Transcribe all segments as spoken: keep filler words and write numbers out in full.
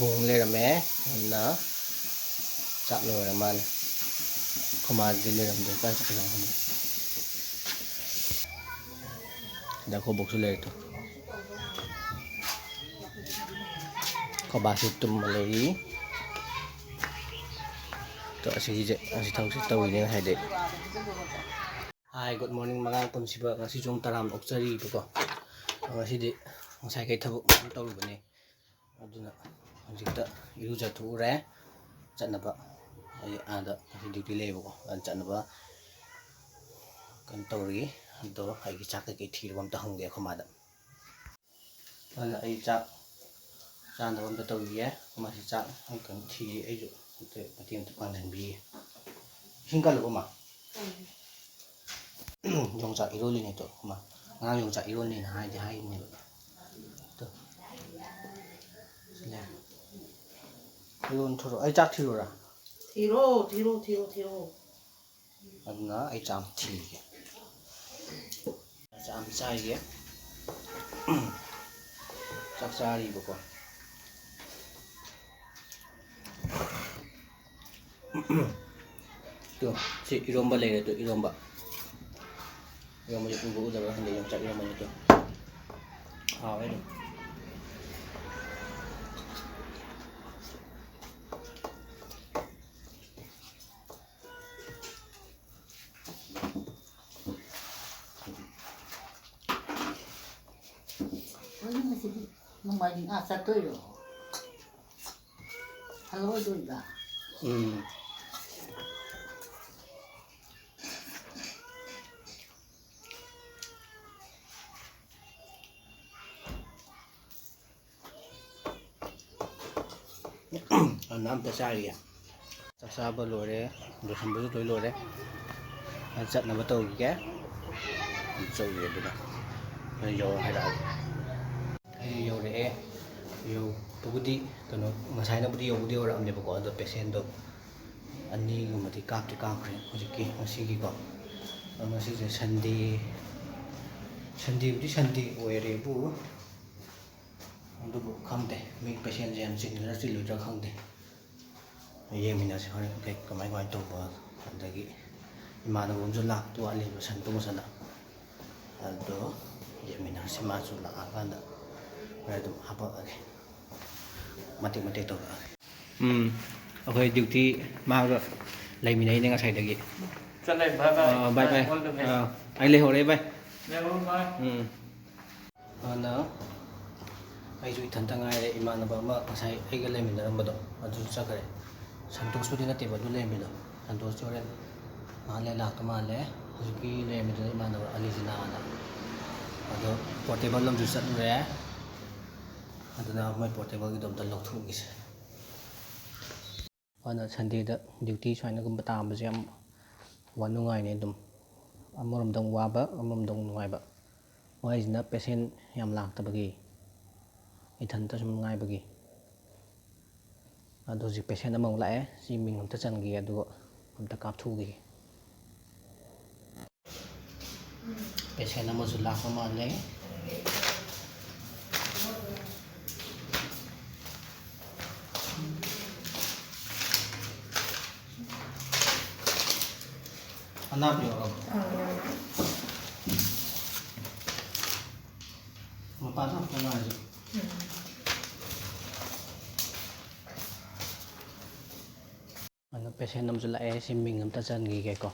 ꯊꯣꯡ ꯂꯩꯔꯝꯃꯦ꯫ ꯑꯗꯨꯅ ꯆꯥꯛ ꯂꯣꯏꯔ ꯃꯥꯜꯂꯦ꯫ ꯑꯩꯈꯣꯏ ꯃꯥꯗꯤ ꯂꯩꯔꯝꯗꯦ, ꯀꯥꯏ ꯆꯠꯈ꯭ꯔꯖꯥꯠꯅꯣ ꯈꯪꯗꯦ꯫ ꯑꯗ ꯑꯩꯈꯣꯏ ꯕꯣꯛꯁꯨ ꯂꯩꯔꯦ ꯇꯨ꯫ ꯑꯩꯈꯣꯏ ꯕꯥꯁꯨ ꯇꯨꯝꯃ ꯂꯩꯔꯤ꯫ ꯇꯣ, ꯑꯁꯤꯒꯤꯁꯦ, ꯑꯁꯤ ꯊꯕꯛꯁꯦ ꯇꯧꯔꯤꯅꯦ ꯉꯁꯥꯏꯗꯩ꯫ Hi, good morning, ꯃꯉꯥꯡ ꯄꯨꯟꯁꯤꯕ꯫ ꯉꯁꯤ ꯖꯨꯟ ꯇꯔꯥ ꯑꯣꯛꯆꯔꯤꯕꯀꯣ꯫ ꯉꯁꯤꯗꯤ ꯉꯁꯥꯏꯈꯩ ꯊꯕꯛ ꯃꯌꯥꯝ ꯇꯧꯔꯨꯕꯅꯦ꯫ ꯑꯗꯨꯅ ꯍꯧꯖꯤꯛꯇ ꯏꯔꯨꯖꯊꯣꯛꯎꯔꯦ꯫ ꯆꯠꯅꯕ ꯑꯩ ꯑꯥꯗ duty ꯂꯩꯌꯦꯕꯀꯣ, ꯑꯗ ꯆꯠꯅꯕ ꯀꯩꯅꯣ ꯇꯧꯔꯤ꯫ ꯑꯗꯣ ꯑꯩꯒꯤ ꯆꯥꯛ ꯀꯩꯀꯩ ꯊꯤꯔꯨꯕ ꯑꯝꯇ ꯍꯪꯒꯦ ꯑꯩꯈꯣꯏ ꯃꯥꯗ꯫ ꯑꯗꯨꯅ ꯑꯩ ꯆꯥꯛ ꯆꯥꯅꯕ ꯑꯝꯇ ꯇꯧꯈꯤꯒꯦ꯫ ꯑꯩꯈꯣꯏ ꯃꯥꯁꯤ ꯆꯥꯛ ꯑꯝꯇꯪ ꯊꯤꯔꯤ, ꯑꯩꯁꯨ ꯑꯝꯇ ꯃꯇꯦꯡ ꯑꯝꯇ ꯄꯥꯡꯁꯤꯟꯕꯤꯒꯦ꯫ ꯏꯁꯤꯡ ꯀꯜꯂꯕꯣ, ꯃꯥ? ꯌꯣꯡꯆꯥꯛ ꯏꯔꯣꯜꯂꯤꯅꯦ ꯇꯣ, ꯃꯥ꯫ ꯉꯔꯥꯡ ꯌꯣꯡꯆꯥꯛ ꯏꯔꯣꯜꯅꯤꯅ ꯍꯥꯏꯗꯤ ꯍꯥꯏꯈꯤꯕꯅꯦꯕ꯫ ꯇꯣ꯫ ꯁꯤ ꯂꯩꯔꯦ꯫ ꯏꯔꯣꯟ ꯊꯣꯔꯛꯑꯣ꯫ ꯑꯩ ꯆꯥꯛ ꯊꯤꯔꯨꯔꯥ? ꯊꯤꯔꯣ, ꯊꯤꯔꯣ, ꯊꯤꯔꯣ, ꯊꯤꯔꯣ꯫ ꯑꯗꯨꯅ ꯑꯩ ꯆꯥꯛ ꯊꯤꯒꯦ꯫ ꯆꯥꯛ ꯑꯃ ꯆꯥꯏꯒꯦ꯫ ꯆꯥꯛ ꯆꯥꯔꯤꯕꯀꯣ꯫ ꯇꯨ, ꯁꯤ ꯏꯔꯣꯝꯕ ꯂꯩꯔꯦ, ꯇꯨ, ꯏꯔꯣꯝꯕ꯫ ꯏꯔꯣꯝꯕꯁꯦ ꯄꯨꯡ ꯎꯗꯕ꯭ꯔꯥ ꯈꯪꯗꯦ, ꯌꯣꯡꯆꯥꯛ ꯏꯔꯣꯝꯕꯅꯤ, ꯇꯨ꯫ ꯍꯥꯎꯋꯦ ꯑꯗꯨꯝ꯫ ꯀꯩꯅꯣ ꯉꯁꯤꯗꯤ ꯅꯣꯡꯃꯥꯏꯖꯤꯡ ꯑꯥ ꯆꯠꯇꯣꯏꯔꯣ? ꯍꯜꯂꯛꯑꯣꯏꯗꯣꯔꯤꯕ? ꯎꯝ꯫ ꯑꯗꯨꯅ ꯑꯝꯇ ꯆꯥꯔꯤꯌꯦ꯫ ꯆꯥꯛ ꯆꯥꯕ ꯂꯣꯏꯔꯦ, ꯂꯣꯏꯁꯟꯕꯁꯨ ꯂꯣꯏ ꯂꯣꯏꯔꯦ꯫ ꯑꯩ ꯆꯠꯅꯕ ꯇꯧꯈꯤꯒꯦ꯫ ꯑꯗꯨ ꯆꯠꯂꯨꯔꯦ ꯑꯗꯨꯅ꯫ ꯑꯩ ꯌꯧꯔ ꯍꯥꯏꯔꯛꯑꯒꯦ꯫ ꯑꯩ ꯌꯧꯔꯛꯑꯦ꯫ ꯌꯧꯕꯕꯨꯗꯤ ꯀꯩꯅꯣ, ꯉꯁꯥꯏꯅꯕꯨꯗꯤ ꯌꯧꯕꯨꯗꯤ ꯌꯧꯔꯛꯑꯕꯅꯦꯕꯀꯣ, ꯑꯗꯣ patientꯗꯣ ꯑꯅꯤꯒꯨꯝꯕꯗꯤ ꯀꯥꯞꯇꯤ ꯀꯥꯞꯈ꯭ꯔꯦ ꯍꯧꯖꯤꯛꯀꯤ, ꯉꯁꯤꯒꯤꯀꯣ꯫ ꯑꯗꯣ ꯉꯁꯤꯁꯦ Sunday, Sundayꯕꯨꯗꯤ Sunday ꯑꯣꯏꯔꯦꯕꯨ, ꯑꯗꯨꯕꯨ ꯈꯪꯗꯦ, ꯃꯤ ꯄꯦꯁꯦꯟꯁꯦ ꯌꯥꯝ ꯆꯤꯟꯒꯗ꯭ꯔꯥ ꯆꯤꯜꯂꯣꯏꯗ꯭ꯔꯥ ꯈꯪꯗꯦ꯫ ꯌꯦꯡꯃꯤꯟꯅꯁꯤ ꯍꯣꯔꯦꯟ ꯀꯩ, ꯀꯃꯥꯏ ꯀꯃꯥꯏꯅ ꯇꯧꯕ꯫ ꯑꯗꯒꯤ ꯏꯃꯥꯟꯅꯕ ꯑꯃꯁꯨ ꯂꯥꯛꯇꯧ ꯋꯥꯠꯂꯤꯕ, ꯁꯟꯇꯣꯁ ꯑꯅ꯫ ꯑꯗꯣ ꯌꯦꯡꯃꯤꯟꯅꯔꯁꯤ, ꯃꯥꯁꯨ ꯂꯥꯛꯑꯀꯥꯟꯗ ꯍꯣꯔꯦꯟ ꯑꯗꯨꯝ ꯍꯥꯄꯛꯑꯒꯦ, ꯃꯇꯦꯛ ꯃꯇꯦꯛ ꯇꯧꯔꯛꯑꯒꯦ꯫ ꯎꯝ, ꯑꯩꯈꯣꯏ ꯗ꯭ꯌꯨꯇꯤ ꯃꯥꯒ ꯂꯩꯃꯤꯟꯅꯩꯅꯦ ꯉꯁꯥꯏꯗꯒꯤ꯫ ꯆꯠꯂꯦ, bye bye꯫ Ah, bye bye꯫ All the best꯫ ꯑꯥ, ꯑꯩ ꯂꯩꯍꯧꯔꯦ, bye꯫ ꯂꯩꯍꯧꯔꯣ, bye꯫ ꯎꯝ꯫ ꯑꯗꯨꯅ ꯑꯩꯁꯨ ꯏꯊꯟꯇ ꯉꯥꯏꯔꯦ꯫ ꯏꯃꯥꯟꯅꯕ ꯑꯃ ꯉꯁꯥꯏ ꯑꯩꯒ ꯂꯩꯃꯤꯟꯅꯔꯝꯕꯗꯣ ꯑꯗꯨꯁꯨ ꯆꯠꯈ꯭ꯔꯦ꯫ ꯁꯟꯇꯣꯁꯄꯨꯗꯤ ꯅꯠꯇꯦꯕ ꯑꯗꯨ ꯂꯩꯔꯝꯃꯤꯗꯣ꯫ ꯁꯟꯇꯣꯁꯇꯤ ꯍꯣꯔꯦꯟ ꯉꯥꯏꯍꯥꯛ ꯂꯩꯔ ꯂꯥꯛꯇꯧ ꯃꯥꯜꯂꯦ꯫ ꯍꯧꯖꯤꯛꯀꯤ ꯂꯩꯔꯝꯃꯤꯗꯨꯅ ꯏꯃꯥꯟꯅꯕ ꯑꯂꯤꯖꯤꯅꯥꯅ꯫ ꯑꯗꯣ portable ꯑꯃꯁꯨ ꯆꯠꯂꯨꯔꯦ꯫ ꯑꯗꯨꯅ ꯃꯣꯏ portableꯒꯤꯗꯣ ꯑꯝꯇ ꯂꯧꯊꯣꯛꯈꯤꯁꯦ꯫ ꯑꯗꯨꯅ Sundayꯗ duty ꯁꯨꯃꯥꯏꯅꯒꯨꯝꯕ ꯇꯥꯕꯁꯦ ꯌꯥꯝ ꯋꯥ-, ꯅꯨꯡꯉꯥꯏꯅꯦ ꯑꯗꯨꯝ꯫ ꯑꯃꯔꯣꯝꯗ ꯑꯃꯨꯛ ꯋꯥꯕ, ꯑꯃꯔꯣꯝꯗ ꯑꯃꯨꯛ ꯅꯨꯡꯉꯥꯏꯕ꯫ ꯋꯥꯔꯤꯁꯤꯅ patient ꯌꯥꯝ ꯂꯥꯛꯇꯕꯒꯤ, ꯏꯊꯟꯇ ꯁꯨꯝ ꯉꯥꯏꯕꯒꯤ꯫ ꯑꯗꯣ ꯍꯧꯖꯤꯛ patient ꯑꯃꯃꯨꯛ ꯂꯥꯛꯑꯦ꯫ ꯁꯤ ꯃꯤꯡ ꯑꯝꯇ ꯆꯟꯈꯤꯒꯦ, ꯑꯗꯨꯒ ꯑꯝꯇ ꯀꯥꯞꯊꯣꯛꯎꯈꯤꯒꯦ꯫ Patient ꯑꯃꯁꯨ ꯂꯥꯛꯄ ꯃꯥꯜꯂꯦ꯫ ꯑꯅꯥꯕ ꯌꯥꯎꯔꯕꯣ? ꯑꯥ, ꯌꯥꯎꯔꯦ꯫ ꯃꯄꯥꯟꯗ ꯑꯝꯇ ꯉꯥꯏꯔꯁꯤ꯫ ꯎꯝ꯫ ꯑꯗꯣ patient ꯑꯃꯁꯨ ꯂꯥꯛꯑꯦ, ꯁꯤ ꯃꯤꯡ ꯑꯝꯇ ꯆꯟꯈꯤꯒꯦꯀꯣ꯫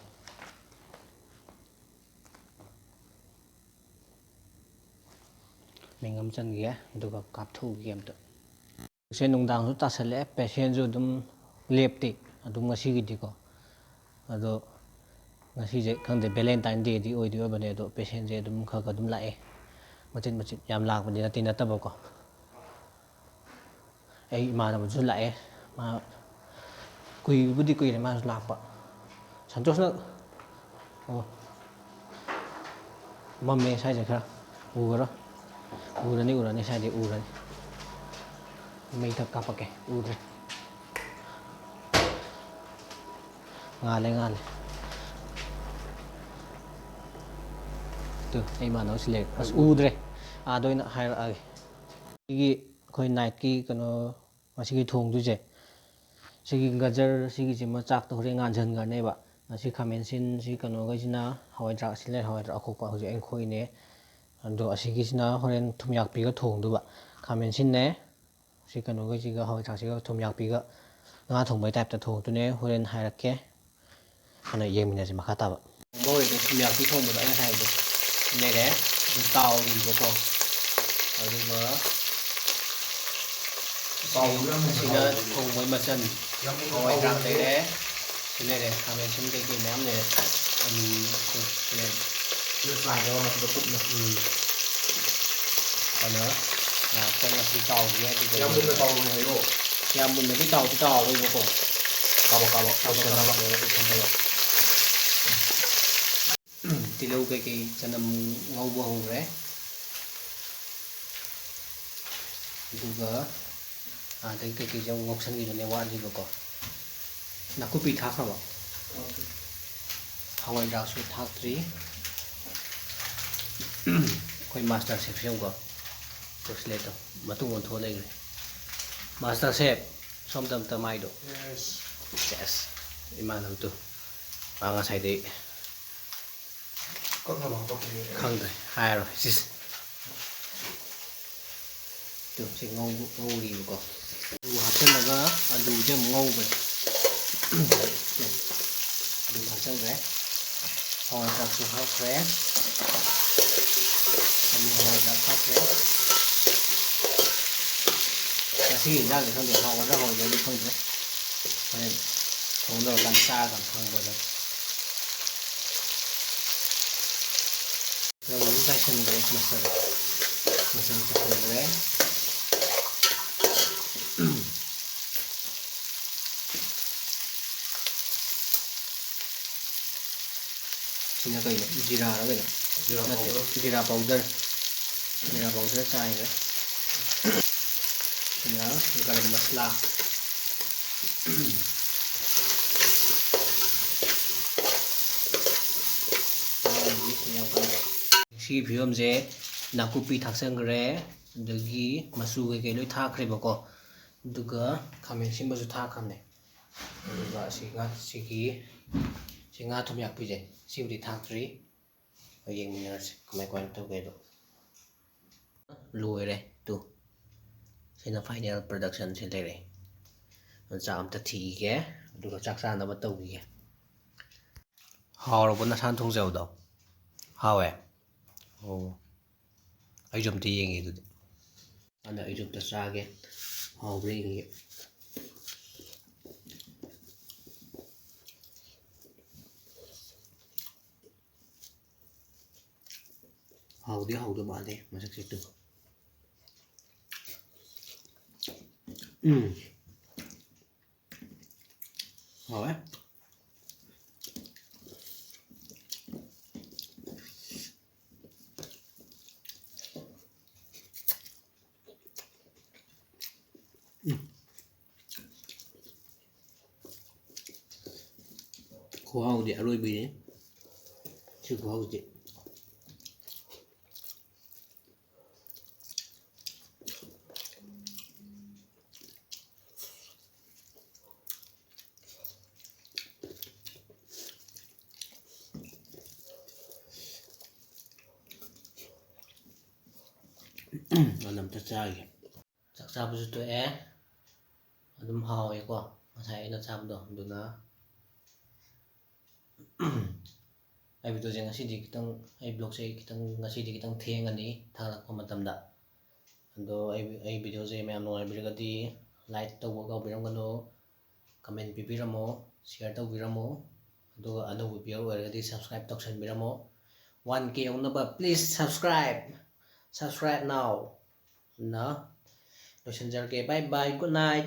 ꯃꯤꯡ ꯑꯃ ꯆꯟꯈꯤꯒꯦ, ꯑꯗꯨꯒ ꯀꯥꯞꯊꯣꯛꯎꯈꯤꯒꯦ ꯑꯝꯇ꯫ ꯁꯦ ꯅꯨꯡꯗꯥꯡꯁꯨ ꯇꯥꯁꯜꯂꯛꯑꯦ, patientꯁꯨ ꯑꯗꯨꯝ ꯂꯦꯞꯇꯦ, ꯑꯗꯨꯝ ꯉꯁꯤꯒꯤꯗꯤꯀꯣ꯫ ꯑꯗꯣ ꯉꯁꯤꯁꯦ ꯈꯪꯗꯦ, Valentine Dayꯗꯤ ꯑꯣꯏꯗꯤ ꯑꯣꯏꯕꯅꯦ, ꯑꯗꯣ patientꯁꯦ ꯑꯗꯨꯝ ꯈꯔ ꯈꯔ ꯑꯗꯨꯝ ꯂꯥꯛꯑꯦ, ꯃꯆꯤꯠ ꯃꯆꯤꯠ, ꯌꯥꯝ ꯂꯥꯛꯄꯗꯤ ꯅꯠꯇꯦ, ꯅꯠꯇꯕꯀꯣ꯫ ꯑꯩ ꯏꯃꯥꯟꯅꯕꯗꯨꯁꯨ ꯂꯥꯛꯑꯦ꯫ ꯃꯥ ꯀꯨꯏꯕꯨꯗꯤ ꯀꯨꯏꯔꯦ ꯃꯥꯁꯨ ꯂꯥꯛꯄ꯫ ꯁꯟꯇꯣꯁꯅ, ꯑꯣ, ꯃꯝꯃꯦ ꯁ꯭ꯋꯥꯏꯁꯦ ꯈꯔ꯫ ꯎꯒꯔꯣ? ꯎꯔꯅꯤ, ꯎꯔꯅꯤ, ꯁ꯭ꯋꯥꯏꯗꯩ ꯎꯔꯅꯤ꯫ ꯃꯩ ꯈꯔ ꯀꯥꯞꯄꯛꯀꯦ꯫ ꯎꯗ꯭ꯔꯦ꯫ ꯉꯥꯜꯂꯦ, ꯉꯥꯜꯂꯦ꯫ ꯇꯨ, ꯑꯩ ꯏꯃꯥꯟꯅꯕꯁꯤ ꯂꯩꯔꯦ꯫ ꯑꯁ, ꯎꯗ꯭ꯔꯦ꯫ ꯑꯥꯗ ꯑꯣꯏꯅ ꯍꯥꯏꯔꯛꯑꯒꯦ꯫ ꯁꯤꯒꯤ ꯑꯩꯈꯣꯏ ꯅꯥꯏꯠꯀꯤ ꯀꯩꯅꯣ, ꯉꯁꯤꯒꯤ ꯊꯣꯡꯗꯣꯏꯁꯦ, ꯁꯤꯒꯤ ꯒꯖꯔ ꯁꯤꯒꯤꯁꯤꯃ ꯆꯥꯛꯇ ꯍꯣꯔꯦꯟ ꯉꯥꯟꯁꯤꯟꯈ꯭ꯔꯅꯦꯕ꯫ ꯉꯁꯤ ꯈꯥꯃꯦꯟ ꯑꯁꯤꯟ, ꯁꯤ ꯀꯩꯅꯣꯈꯩꯁꯤꯅ, ꯍꯋꯥꯏ ꯊ꯭ꯔꯥꯛ, ꯁꯤ ꯂꯩꯔꯦ, ꯍꯋꯥꯏ ꯊ꯭ꯔꯥꯛ ꯑꯀꯨꯞꯄ ꯍꯧꯖꯤꯛ ꯑꯩꯅ ꯈꯣꯛꯏꯅꯦ꯫ ꯑꯗꯣ ꯑꯁꯤꯒꯤꯁꯤꯅ ꯍꯣꯔꯦꯟ ꯊꯨꯝꯌꯥꯛꯄꯤꯒ ꯊꯣꯡꯗꯣꯏꯕ꯫ ꯈꯥꯃꯦꯟ ꯑꯁꯤꯟꯅꯦ, ꯁꯤ ꯀꯩꯅꯣꯈꯩꯁꯤꯒ, ꯍꯋꯥꯏ ꯊ꯭ꯔꯥꯛꯁꯤꯒ ꯊꯨꯝꯌꯥꯛꯄꯤꯒ ꯉꯥ ꯊꯣꯡꯕꯒꯤ ꯇꯥꯏꯞꯇ ꯊꯣꯡꯗꯣꯏꯅꯦ, ꯍꯣꯔꯦꯟ ꯍꯥꯏꯔꯛꯀꯦ꯫ ꯑꯗꯨꯅ ꯌꯦꯡꯃꯤꯟꯅꯁꯤ ꯃꯈꯥ ꯇꯥꯕ꯫ ꯃꯣꯏꯗ ꯊꯨꯝꯌꯥꯛꯄꯤ ꯊꯣꯡꯕꯗꯣ ꯑꯩꯅ ꯍꯥꯏꯕꯗꯣ ꯂꯩꯔꯦ꯫ ꯑꯗꯨ ꯇꯥꯎꯔꯤꯕꯀꯣ꯫ ꯑꯗꯨꯒ ꯇꯥꯎꯕꯗꯣ ꯌꯥꯝ ꯑꯁꯤꯅ ꯍꯥꯎꯋꯦ꯫ ꯊꯣꯡꯕꯩ ꯃꯆꯜ꯫ ꯌꯥꯝ ꯍꯋꯥꯏ ꯊ꯭ꯔꯥꯛ ꯍꯥꯎꯋꯦ꯫ ꯂꯩꯔꯦ꯫ ꯁꯤ ꯂꯩꯔꯦ꯫ ꯈꯥꯃꯦꯟ ꯑꯁꯤꯟ ꯀꯩꯀꯩ ꯃꯌꯥꯝ ꯂꯩꯔꯦ꯫ ꯑꯂꯨ ꯁꯤ ꯂꯩꯔꯦ꯫ ꯁꯤꯗ ꯆꯥꯏꯅꯕ ꯃꯊꯛꯇ ꯀꯨꯞꯅ꯫ ꯎꯝ꯫ ꯑꯗꯣ ꯉꯥꯏꯍꯥꯛꯇꯪ ꯑꯁꯤ ꯇꯥꯎꯔꯤꯒꯦ꯫ ꯑꯗꯨꯒ ꯌꯥꯝ ꯃꯨꯟꯅ ꯇꯥꯎꯔꯣꯏ ꯍꯥꯏꯔꯣ? ꯌꯥꯝ ꯃꯨꯟꯅꯗꯤ ꯇꯥꯎꯗꯤ ꯇꯥꯎꯔꯣꯏꯕꯀꯣ꯫ ꯀꯥꯕꯛ ꯀꯥꯕꯛ ꯀꯥꯕꯛ ꯀꯥꯕꯛ ꯑꯣꯏꯁꯟꯅꯕ꯫ ꯑꯣꯏꯁꯟꯅꯕ꯫ ꯇꯤꯜꯍꯧ ꯀꯩꯀꯩ ꯆꯅꯝ ꯉꯧꯕ ꯍꯧꯈ꯭ꯔꯦ꯫ ꯑꯗꯨꯒ ꯑꯗꯩ ꯀꯩꯀꯩꯁꯦ ꯑꯃꯨꯛ ꯉꯧꯁꯟꯈꯤꯗꯣꯏꯅꯦ ꯋꯥꯠꯂꯤꯕꯀꯣ꯫ ꯅꯥꯀꯨꯞꯄꯤ ꯊꯥꯛꯈ꯭ꯔꯕꯣ? ꯊꯥꯛꯇ꯭ꯔꯤ꯫ ꯍꯋꯥꯏ ꯊ꯭ꯔꯥꯛꯁꯨ ꯊꯥꯛꯇ꯭ꯔꯤ꯫ ꯑꯩꯈꯣꯏ ꯃꯥꯁꯇꯔ ꯁꯦꯐꯁꯦ ꯌꯦꯡꯉꯨꯀꯣ꯫ ꯕ꯭ꯔꯦꯁꯂꯦꯠꯇꯣ ꯃꯇꯨꯡ ꯑꯣꯟꯊꯣꯛꯑ ꯂꯩꯈ꯭ꯔꯦ꯫ ꯃꯥꯁꯇꯔ ꯁꯦꯐ, ꯁꯣꯝꯗ ꯑꯝꯇ ꯃꯥꯏꯗꯣ꯫ ꯌꯦꯁ꯫ ꯁꯦꯁ, ꯏꯃꯥꯟꯅꯕꯗꯨ꯫ ꯃꯥ ꯉꯁꯥꯏꯗꯩ ꯀꯛꯅꯕ ꯍꯥꯄꯛꯈꯤꯕꯅꯦ꯫ ꯈꯪꯗ꯭ꯔꯦ, ꯍꯥꯏꯔꯔꯣꯏ꯫ ꯁꯤꯁꯦ꯫ ꯑꯗꯨ ꯁꯤ ꯉꯧ-, ꯉꯧꯔꯤꯕꯀꯣ꯫ ꯑꯂꯨ ꯍꯥꯞꯆꯤꯜꯂꯒ ꯑꯂꯨꯁꯦ ꯑꯃꯨꯛ ꯉꯧꯕꯅꯦ꯫ ꯑꯗꯨ ꯊꯥꯛꯆꯟꯈ꯭ꯔꯦ꯫ ꯍꯋꯥꯏ ꯊ꯭ꯔꯥꯛꯁꯨ ꯍꯥꯞꯈ꯭ꯔꯦ꯫ ꯑꯂꯨ ꯍꯋꯥꯏ ꯊ꯭ꯔꯥꯛ ꯍꯥꯞꯈ꯭ꯔꯦ꯫ ꯉꯁꯤꯒꯤ ꯏꯟꯖꯥꯡꯁꯦ ꯈꯪꯗꯦ, ꯍꯥꯎꯒꯗ꯭ꯔꯥ ꯍꯥꯎꯔꯣꯏꯗ꯭ꯔꯗꯤ ꯈꯪꯗ꯭ꯔꯦ꯫ ꯍꯣꯔꯦꯟ ꯊꯣꯡ ꯂꯣꯏꯔꯀꯥꯟꯗ ꯆꯥꯔꯀꯥꯟꯗ ꯈꯪꯕꯗ꯫ ꯂꯧꯔꯤ ꯆꯥꯏꯁꯤꯟꯈ꯭ꯔꯦ ꯃꯆꯜ꯫ ꯃꯆꯜ ꯆꯥꯏꯁꯤꯟꯈ꯭ꯔꯦ꯫ ꯁꯤꯅ ꯀꯩꯅꯣ? ꯖꯤꯔꯥꯔ ꯀꯩꯅꯣ? ꯖꯤꯔꯥ ꯅꯠꯇꯦ, ꯄꯥꯎꯗꯔ꯫ ꯖꯤꯔꯥ ꯄꯥꯎꯗꯔ꯫ ꯖꯤꯔꯥ ꯄꯥꯎꯗꯔ ꯆꯥꯏꯈ꯭ꯔꯦ꯫ ꯁꯤꯅ ꯒꯔꯝ ꯃꯁꯂꯥ꯫ ꯁꯤꯒꯤ ꯐꯤꯕꯝꯁꯦ ꯅꯥꯀꯨꯞꯄꯤ ꯊꯥꯛꯆꯟꯈ꯭ꯔꯦ꯫ ꯑꯗꯒꯤ ꯃꯆꯨ ꯀꯩꯀꯩ ꯂꯣꯏ ꯊꯥꯛꯈ꯭ꯔꯦꯕꯀꯣ꯫ ꯑꯗꯨꯒ ꯈꯥꯃꯦꯟ ꯑꯁꯤꯟꯕꯁꯨ ꯊꯥꯛꯈ꯭ꯔꯕꯅꯦ꯫ ꯑꯗꯨꯒ ꯑꯁꯤꯒ ꯁꯤꯒꯤ ꯁꯤ ꯉꯥ ꯊꯨꯝ ꯌꯥꯛꯄꯤꯁꯦ, ꯁꯤꯕꯨꯗꯤ ꯊꯥꯛꯇ꯭ꯔꯤ꯫ ꯌꯦꯡꯃꯤꯟꯅꯔꯁꯤ ꯀꯃꯥꯏ ꯀꯃꯥꯏꯅ ꯇꯧꯒꯦꯗꯣ꯫ ꯂꯣꯏꯔꯦ ꯇꯨ꯫ ꯁꯤꯅ final production ꯁꯤ ꯂꯩꯔꯦ꯫ ꯆꯥꯛ ꯑꯝꯇ ꯊꯤꯒꯦ, ꯑꯗꯨꯒ ꯆꯥꯛ ꯆꯥꯅꯕ ꯇꯧꯈꯤꯒꯦ꯫ ꯍꯥꯎꯔꯕꯣ ꯅꯁꯥꯅ ꯊꯣꯡꯖꯕꯗꯣ? ꯍꯥꯎꯋꯦ? ꯑꯣ꯫ ꯑꯩꯁꯨ ꯑꯝꯇ ꯌꯦꯡꯒꯦ ꯑꯗꯨꯗꯤ꯫ ꯑꯗ ꯑꯩꯁꯨ ꯑꯝꯇ ꯆꯥꯒꯦ꯫ ꯍꯥꯎꯕ꯭ꯔꯥ ꯌꯦꯡꯒꯦ꯫ ꯍꯥꯎꯗꯤ ꯍꯥꯎꯗꯧ ꯃꯥꯜꯂꯦ ꯃꯁꯛꯁꯦ ꯇꯨ꯫ ꯎꯝ꯫ ꯍꯥꯎꯋꯦ꯫ ꯎꯝ꯫ ꯈꯨꯍꯥꯎꯗꯤ ꯑꯔꯣꯏꯕꯤꯅꯤ꯫ ꯁꯤ ꯈꯨꯍꯥꯎꯁꯤꯗꯤ꯫ ꯑꯗꯨ ꯑꯝꯇ ꯆꯥꯒꯦ꯫ ꯆꯥꯛ ꯆꯥꯕꯁꯨ ꯇꯣꯛꯑꯦ꯫ ꯑꯗꯨꯝ ꯍꯥꯎꯋꯦꯀꯣ ꯉꯁꯥꯏ ꯑꯩꯅ ꯆꯥꯕꯗꯣ꯫ ꯑꯗꯨꯅ ꯑꯩ videoꯁꯦ ꯉꯁꯤꯗꯤ ꯈꯤꯇꯪ, ꯑꯩ vlogꯁꯦ ꯈꯤꯇꯪ, ꯉꯁꯤꯗꯤ ꯈꯤꯇꯪ ꯊꯦꯡꯉꯅꯤ ꯊꯥꯒꯠꯂꯛꯄ ꯃꯇꯝꯗ꯫ ꯑꯗꯣ ꯑꯩ, ꯑꯩ videoꯁꯦ ꯃꯌꯥꯝ ꯅꯨꯡꯉꯥꯏꯕꯤꯔꯒꯗꯤ like ꯇꯧꯕ ꯀꯥꯎꯕꯤꯔꯝꯒꯅꯨ, comment ꯄꯤꯕꯤꯔꯝꯃꯣ, share ꯇꯧꯕꯤꯔꯝꯃꯣ, ꯑꯗꯨꯒ ꯑꯅꯧꯕ viewer ꯑꯣꯏꯔꯒꯗꯤ subscribe ꯇꯧꯁꯟꯕꯤꯔꯝꯃꯣ꯫ One K ꯌꯧꯅꯕ please subscribe, subscribe now꯫ ꯅ ꯂꯣꯏꯁꯤꯟꯖꯔꯒꯦ꯫ Bye bye, good night꯫